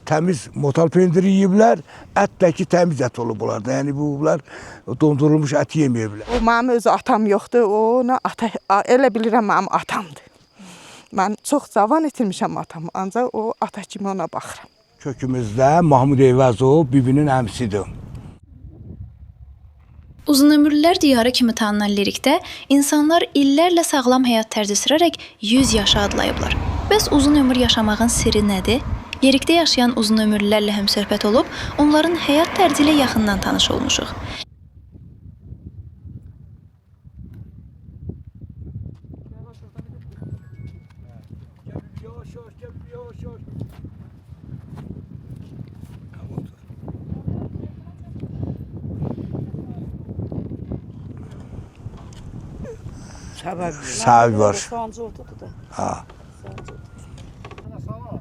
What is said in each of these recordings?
Təmiz motal pendiri yeyiblər, ət də ki təmiz ət olub bunlarda. Yəni bunlar dondurulmuş ət yeməyiblər. O mənim öz atam yoxdur. Ona ata elə bilirəm mənim atamdır. Mən çox cavan itirmişəm atamı, ancaq o ata kimi ona baxıram. Kökümüzdə Mahmud Eyvəzov bibinin əmsidir. Uzunömürlülər diyarı kimi tanınan Lerikdə insanlar illərlə sağlam həyat tərzi sürərək 100 yaşa adlayıblar. Bəs uzun ömür yaşamağın sirri nədir? Lerikdə yaşayan uzunömürlülərlə həmsöhbət olub, onların həyat tərzi ilə yaxından tanış olmuşuq. Yavaş yavaş, yavaş yavaş. Səbəb var. Sancı ortada da. Ha. Nənə salam.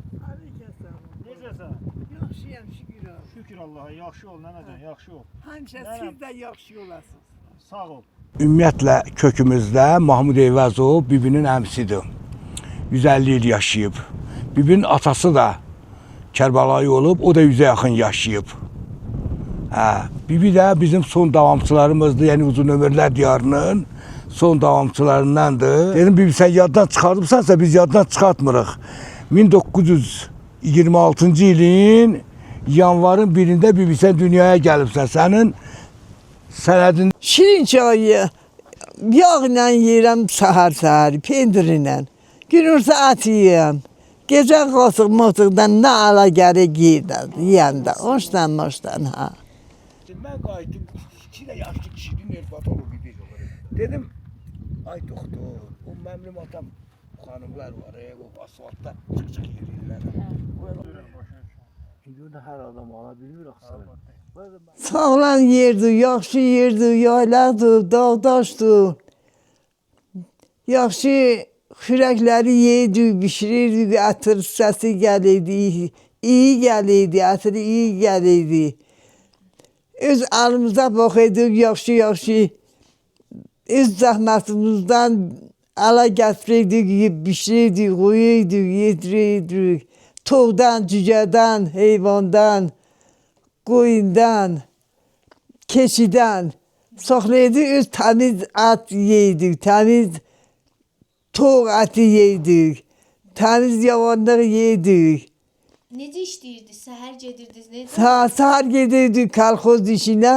Necəsən? Yaxşıyam şükür olsun. Şükür Allaha, yaxşı ol nənəcan, yaxşı ol. Həmişə Nənəm. siz də yaxşı olasınız. Sağ ol. Ümumiyyətlə kökümüzdə Mahmud Eyvəzov bibinin əmsidir. 150 il yaşayıb. Bibinin atası da Kərbəlayı olub, o da 100-ə yaxın yaşayıb. Hə, bibi də bizim son davamçılarımızdır, yəni uzun ömürlər diyarının son davamçılarındandır. Dedim bibi sən yaddan çıxardıbsansa biz yaddan çıxartmırıq. 1926-cı ilin yanvarın 1-də bibi sən dünyaya gəlibsən. Sənin sənədin Şirin çayı yağla yeyirəm səhər-səhər, pendirlə. Günorta ət yeyirəm. Gecə qatıq motıqdan nə ala gəlir yeyirəm, yeyəndə. Oşdan moşdan ha. Mən qayıtdım, iki də yaşlı kişinin nervat olub idi. Dedim, ay doktor, o mənim atam xanımlar var, o asfaltda çıx-çıx yerlər. İndi onu hər adam ala bilmir axı. Sağlam yerdir, yaxşı yerdir, yaylaqdır, dağdaşdır. Yaxşı xörəkləri yeyirdik, bişirirdik, ətir səsi gəlirdi, iyi gəlirdi, ətri iyi gəlirdi. Öz əlimizə baxırdıq, yaxşı-yaxşı. Öz zəhmətimizdən ələ gətirirdik, yeyib bişirirdik, qoyurduk, yedirirdik. Toğdan, cücədən, heyvandan, qoyundan, keçidən saxlayırdıq, öz təmiz ət yeyirdik, təmiz toğ əti yeyirdik, təmiz yavanlıq yeyirdik. Necə işləyirdiniz? Səhər gedirdiniz, necə? Səhər gedirdik kolxoz işinə,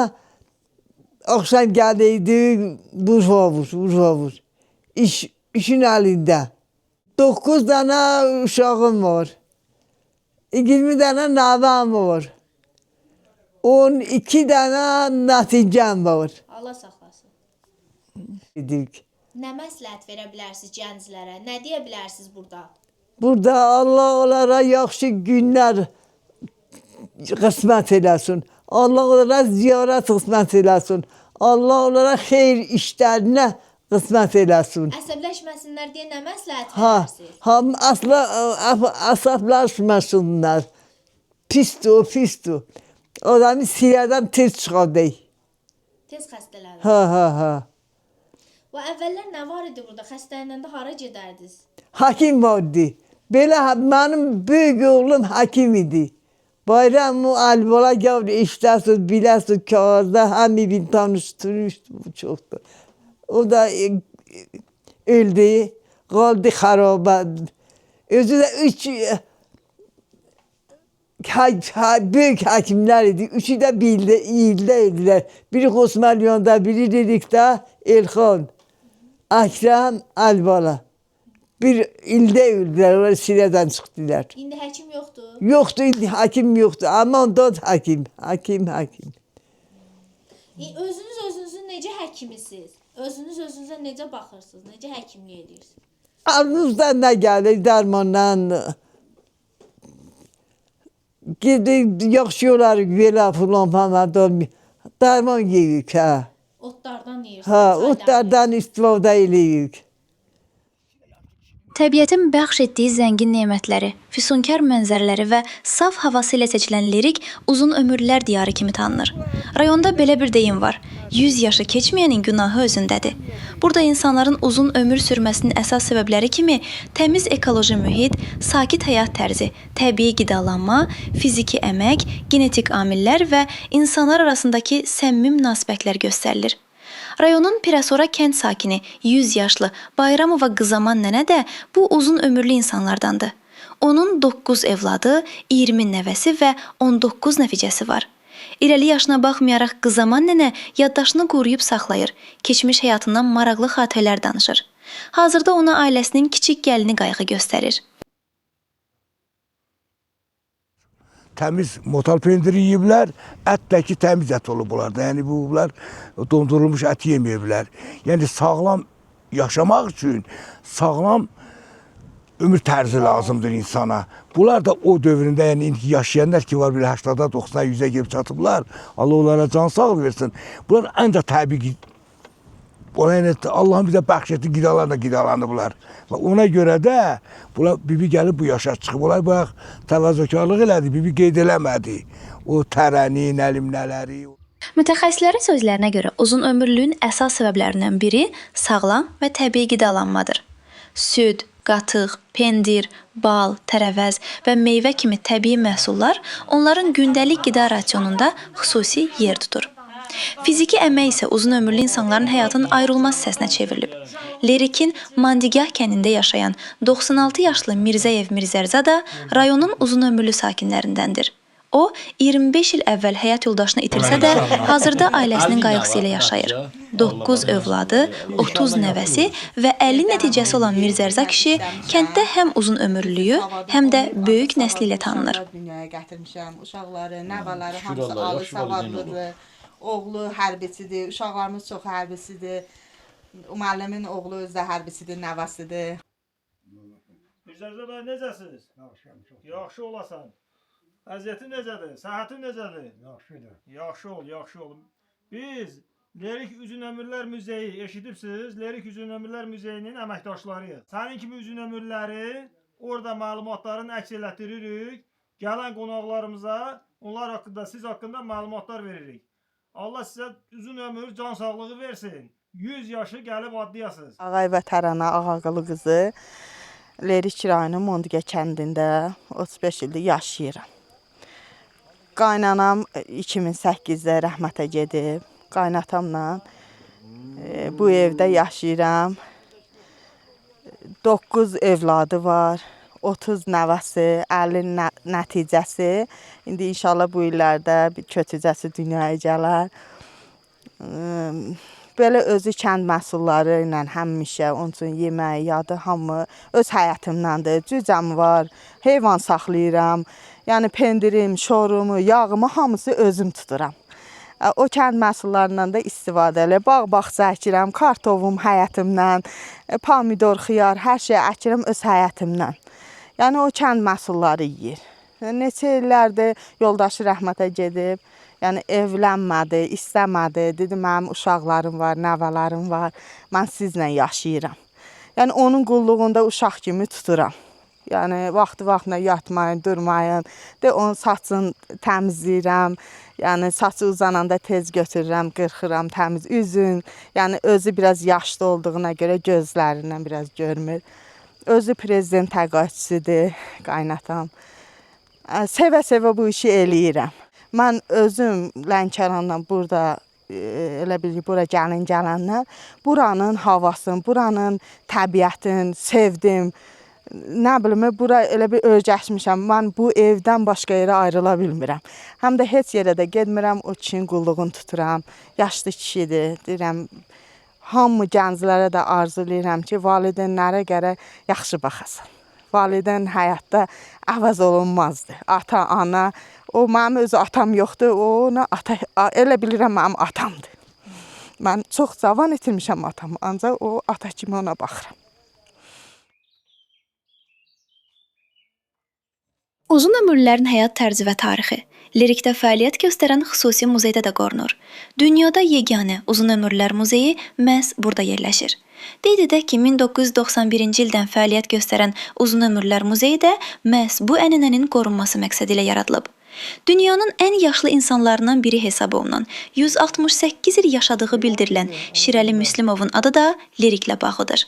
axşam gəlirdik, vur. İşin əlində. 9 dənə uşağım var. 20 dənə nəvəm var. 12 dənə nəticəm var. Allah saxlasın. Dedik. Nə məsləhət verə bilərsiniz gənclərə? Nə deyə bilərsiniz burada? Burada Allah onlara yaxşı günlər qismət eləsin. Allah onlara ziyarət qismət eləsin. Allah onlara xeyir işlərinə qismət eləsin. Əsəbləşməsinlər deyə nə məsləhət Ha, verərsiniz? ha asla əsəbləşməsinlər. Pisdir o, pisdir. Adamı sinirdən tez çıxardır. Tez xəstələnir. Ha, ha, ha. Və əvvəllər nə var idi burada? Xəstələnəndə hara gedərdiniz? Hakim vardı. Belə mənim böyük oğlum hakim idi. Bayram o Əlbala gavr işləsiz, biləsiz, kağızda həmi bir tanışdırmışdı, çoxdur. O da öldü, qaldı xarabə. Özü də üç böyük həkimlər idi. Üçü də bir ildə idilər. Biri Xosməlyonda, biri Lerikdə, Elxan, Əkrəm, Əlbala. Bir ildə öldülər, onlar sinədən çıxdılar. İndi həkim yoxdur. Yoxdur, indi həkim yoxdur. Aman dad həkim, həkim, həkim. Özünüz özünüzün necə həkimisiniz? Özünüz özünüzə necə baxırsınız? Necə həkimlik edirsiniz? Əlimizdən nə gəlir dərmandan. Gedik, yaxşı olarıq, belə filan falan. Dərman yeyirik, hə. Otlardan yeyirsiniz. Hə, çaydan otlardan istifadə eləyirik. Təbiətin bəxş etdiyi zəngin nemətləri, füsunkar mənzərələri və saf havası ilə seçilən Lerik uzun ömürlülər diyarı kimi tanınır. Rayonda belə bir deyim var. 100 yaşı keçməyənin günahı özündədir. Burada insanların uzun ömür sürməsinin əsas səbəbləri kimi təmiz ekoloji mühit, sakit həyat tərzi, təbii qidalanma, fiziki əmək, genetik amillər və insanlar arasındakı səmimi münasibətlər göstərilir. Rayonun Pirasora kənd sakini 100 yaşlı Bayramova Qızaman nənə də bu uzun ömürlü insanlardandır. Onun 9 evladı, 20 nəvəsi və 19 nəticəsi var. İrəli yaşına baxmayaraq Qızaman nənə yaddaşını qoruyub saxlayır, keçmiş həyatından maraqlı xatirələr danışır. Hazırda ona ailəsinin kiçik gəlini qayğı göstərir. Təmiz motal pendiri yeyiblər, ət də ki təmiz ət olub bunlarda. Yəni bunlar dondurulmuş ət yeməyiblər. Yəni sağlam yaşamaq üçün sağlam ömür tərzi lazımdır insana. Bunlar da o dövründə, yəni indiki yaşayanlar ki var belə 80-da, 90-a, 100-ə gəlib çatıblar. Allah onlara can sağlığı versin. Bunlar ancaq təbii ona yəni Allahın bizə bəxş etdiyi qidalarla qidalanıblar. Və ona görə də bunlar bibi gəlib bu yaşa çıxıb. Onlar bayaq təvazökarlıq elədi, bibi qeyd eləmədi. O tərəni, nəlim nələri. Mütəxəssislərin sözlərinə görə uzun ömürlülüyün əsas səbəblərindən biri sağlam və təbii qidalanmadır. Süd, qatıq, pendir, bal, tərəvəz və meyvə kimi təbii məhsullar onların gündəlik qida rasionunda xüsusi yer tutur. Fiziki əmək isə uzun ömürlü insanların həyatının ayrılmaz hissəsinə çevrilib. Lerikin Mandigah kəndində yaşayan 96 yaşlı Mirzəyev Mirzərza da rayonun uzun ömürlü sakinlərindəndir. O, 25 il əvvəl həyat yoldaşını itirsə də, hazırda ailəsinin qayğısı ilə yaşayır. 9 övladı, 30 nəvəsi və 50 nəticəsi olan Mirzərza kişi kənddə həm uzun ömürlüyü, həm də böyük nəsli ilə tanınır. Dünyaya gətirmişəm. Uşaqları, nəvələri hamısı ali savadlıdır. Oğlu hərbçidir, uşaqlarımız çox hərbçidir. Müəllimin oğlu özü də hərbçidir, nəvəsidir. Mirzərza dayı necəsiniz? Yaxşı olasan. Vəziyyətin necədir? Səhhətin necədir? Yaxşıdır. Yaxşı ol, yaxşı ol. Biz Lerik Uzunömürlər Muzeyi eşidibsiz. Lerik Uzunömürlər Muzeyinin əməkdaşlarıyıq. Sənin kimi uzunömürləri orada məlumatlarını əks elətdiririk. Gələn qonaqlarımıza onlar haqqında, siz haqqında məlumatlar veririk. Allah sizə uzun ömür, can sağlığı versin. 100 yaşı gəlib adlayasınız. Ağayeva Tərana Ağaqulu qızı Lerik rayonu Mondiga kəndində 35 ildir yaşayıram. Qaynanam 2008-də rəhmətə gedib. Qaynatamla bu evdə yaşayıram. 9 evladı var, 30 nəvəsi, 50 nəticəsi. İndi inşallah bu illərdə bir kötücəsi dünyaya gələr. Belə özü kənd məhsulları ilə həmişə onun üçün yeməyi, yadı hamı öz həyətimdəndir. Cücəm var, heyvan saxlayıram. Yəni pendirim, şorumu, yağımı hamısı özüm tuturam. O kənd məhsullarından da istifadə eləyirəm. Bağ-bağça əkirəm, kartofum həyətimdən, pomidor, xiyar, hər şey əkirəm öz həyətimdən. Yəni o kənd məhsulları yeyir. Neçə illərdir yoldaşı rəhmətə gedib. Yəni evlənmədi, istəmədi. Dedi mənim uşaqlarım var, nəvələrim var. Mən sizlə yaşayıram. Yəni onun qulluğunda uşaq kimi tuturam. Yəni vaxtı-vaxtına yatmayın, durmayın. De onun saçını təmizləyirəm. Yəni saçı uzananda tez götürürəm, qırxıram təmiz üzün. Yəni özü biraz yaşlı olduğuna görə gözlərindən biraz görmür. Özü prezident təqaüdçüsüdür, qaynatam. Sevə-sevə bu işi eləyirəm. Mən özüm Lənkərandan burada elə bil ki, bura gəlin gələndən buranın havasını, buranın təbiətini sevdim. Nə bilim, bura elə bir öyrəşmişəm. Mən bu evdən başqa yerə ayrıla bilmirəm. Həm də heç yerə də getmirəm, o kişinin qulluğunu tuturam. Yaşlı kişidir, deyirəm. Hamı gənclərə də arzulayıram ki, valideynlərə gərək yaxşı baxasan. Valideyn həyatda əvəz olunmazdır. Ata, ana, o mənim öz atam yoxdur, ona ata, elə bilirəm mənim atamdır. Mən çox cavan itirmişəm atamı, ancaq o ata kimi ona baxıram. Uzun ömürlərin həyat tərzi və tarixi Lerikdə fəaliyyət göstərən xüsusi muzeydə də qorunur. Dünyada yeganə Uzun Ömürlər Muzeyi məhz burada yerləşir. Qeyd edək ki, 1991-ci ildən fəaliyyət göstərən Uzun Ömürlər Muzeyi də məhz bu ənənənin qorunması məqsədi ilə yaradılıb. Dünyanın ən yaşlı insanlarından biri hesab olunan 168 il yaşadığı bildirilən Şirəli Müslümovun adı da Leriklə bağlıdır.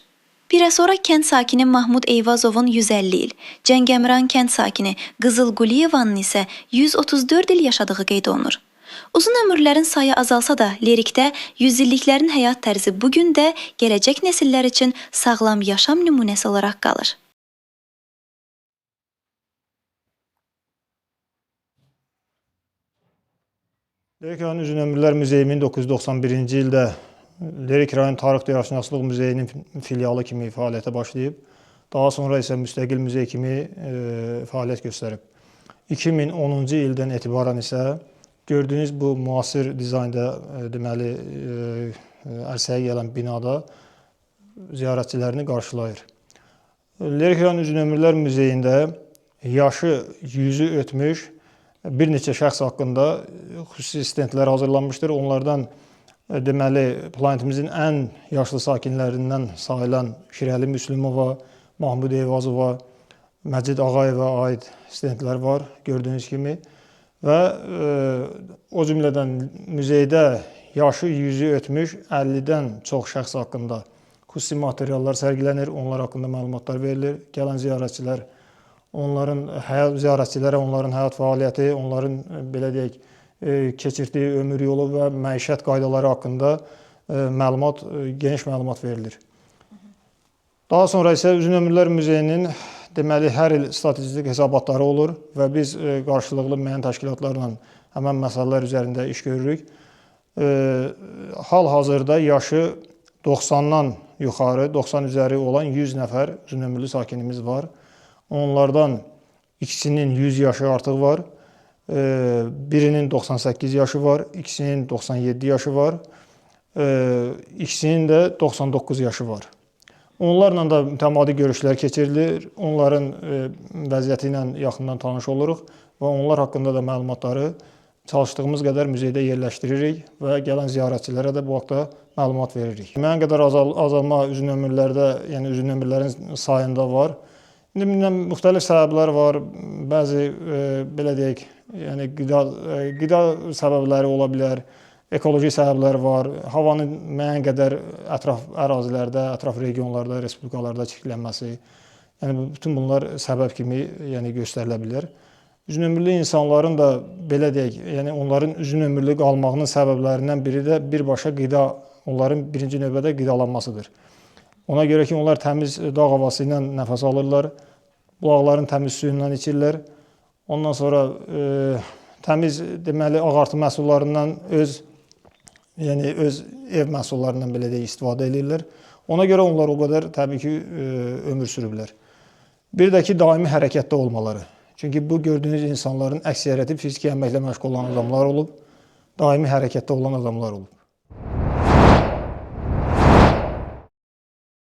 Pirəsora kənd sakini Mahmud Eyvazovun 150 il, Cəngəmiran kənd sakini Qızıl Quliyevanın isə 134 il yaşadığı qeyd olunur. Uzun ömürlərin sayı azalsa da, Lerikdə yüzilliklərin həyat tərzi bu gün də gələcək nəsillər üçün sağlam yaşam nümunəsi olaraq qalır. Lerik rayon Uzunömürlər Muzeyi 1991-ci ildə Lerik rayon Tarix Diyarşünaslıq Muzeyinin filialı kimi fəaliyyətə başlayıb. Daha sonra isə müstəqil muzey kimi fəaliyyət göstərib. 2010-cu ildən etibarən isə gördüyünüz bu müasir dizaynda deməli ərsəyə gələn binada ziyarətçilərini qarşılayır. Lerik rayon Uzunömürlər Muzeyində yaşı 100-ü ötmüş bir neçə şəxs haqqında xüsusi stendlər hazırlanmışdır. Onlardan deməli planetimizin ən yaşlı sakinlərindən sayılan Şirəli Müslümova, Mahmud Eyvazova, Məcid Ağayeva aid stendlər var gördüyünüz kimi və o cümlədən muzeydə yaşı 100-ü ötmüş 50-dən çox şəxs haqqında xüsusi materiallar sərgilənir, onlar haqqında məlumatlar verilir. Gələn ziyarətçilər onların həyat ziyarətçilərə onların həyat fəaliyyəti, onların belə deyək keçirdiyi ömür yolu və məişət qaydaları haqqında məlumat, geniş məlumat verilir. Daha sonra isə Uzunömürlər Muzeyinin deməli hər il statistik hesabatları olur və biz qarşılıqlı müəyyən təşkilatlarla həmin məsələlər üzərində iş görürük. Hal-hazırda yaşı 90-dan yuxarı, 90 üzəri olan 100 nəfər uzunömürlü sakinimiz var. Onlardan ikisinin 100 yaşı artıq var, birinin 98 yaşı var, ikisinin 97 yaşı var, ikisinin də 99 yaşı var. Onlarla da mütəmadi görüşlər keçirilir, onların vəziyyəti ilə yaxından tanış oluruq və onlar haqqında da məlumatları çalışdığımız qədər muzeydə yerləşdiririk və gələn ziyarətçilərə də bu haqda məlumat veririk. Müəyyən qədər azalma uzun ömürlərdə, yəni uzun ömürlərin sayında var. İndi müxtəlif səbəblər var. Bəzi belə deyək, yəni qida səbəbləri ola bilər, ekoloji səbəblər var. Havanın müəyyən qədər ətraf ərazilərdə, ətraf regionlarda, respublikalarda çirklənməsi. Yəni bütün bunlar səbəb kimi, yəni göstərilə bilər. Uzunömürlü insanların da belə deyək, yəni onların uzunömürlü qalmağının səbəblərindən biri də birbaşa qida, onların birinci növbədə qidalanmasıdır. Ona görə ki, onlar təmiz dağ havası ilə nəfəs alırlar, bulaqların təmiz suyundan içirlər. Ondan sonra təmiz deməli ağartı məhsullarından öz, yəni öz ev məhsullarından belə deyək istifadə edirlər. Ona görə onlar o qədər təbii ki ömür sürüblər. Bir də ki, daimi hərəkətdə olmaları. Çünki bu gördüyünüz insanların əksəriyyəti fiziki əməklə məşğul olan adamlar olub, daimi hərəkətdə olan adamlar olub.